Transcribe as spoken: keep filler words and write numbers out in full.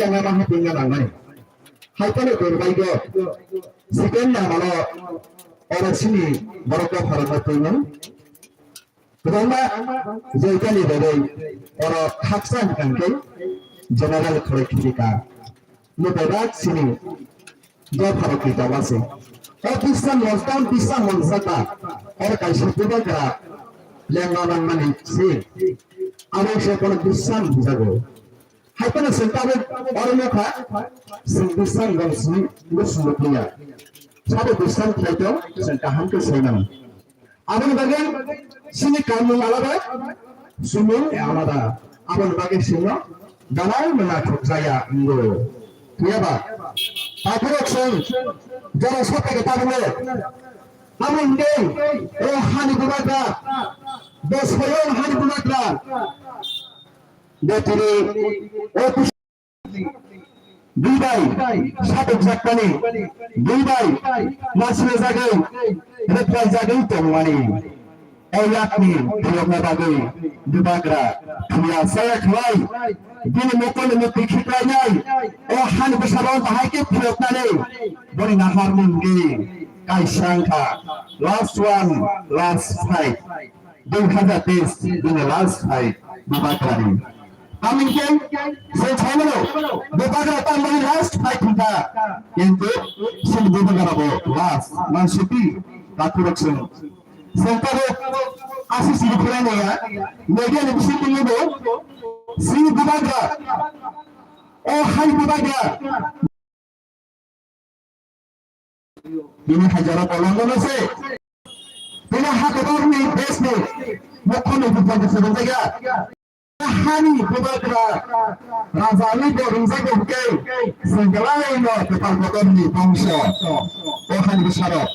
Yang ma hapung yang nang mani. Hai pale tor bai go. Second na malo ora sini borok ko pharok ko tui nang. Kwbangma joitani bagwi oro khaksa hwnkhe general khoroi khirika. Ni bebak sini dopharok ni tobase. O bisam mostam bisam monsaka oro kaisa bubagra lengma nangmani si. Abo se kono bisam hijago. Hai phano chwng tabuk oro nokha, chwng bwsang rok sini bwswng nukliya. Sabo bwsang khlai tong, chwng kaham khe sai mano. Aboni bagwi chini kamung alada, sumung alada. Aboni bagwi chwngno danai mwnga thukjaya wngo. Phiyaba, takhurok chwng jora sophaikhe tabukno. Abo hwnkhe o hani bubagra, bwskango hani bubagra. Betini o Dubai, satok jaktani, Dubai, nasle jagwi, reprai jagwi tongmani. O yakni phiyokna bagwi, bubagra, thuya saya khlai, bini mokol ni mukti khiklainai, o hani bwsarok bahai khe phiyoknani, boni nahar mungdi, kaisang kha, last one, last fight. Dui hazar teis bini last fight bubagrani. Tamingkhe se saimano bubagra tamani last fight hwnkha. Kintu sini bubagra bo last man siti takhurok sini. Sengkabo asi sini khwlainaya media ni bising tini bo sini bubagra. O hai bubagra. Bini haijaro kolomno se. Bini ha kotorni desni mokholni buphang se ringjak ya. Hani bubagra rajani bo ringjak bo hwnkhe sengkalaino kwtal kotorni bongso. O hani bwsarok.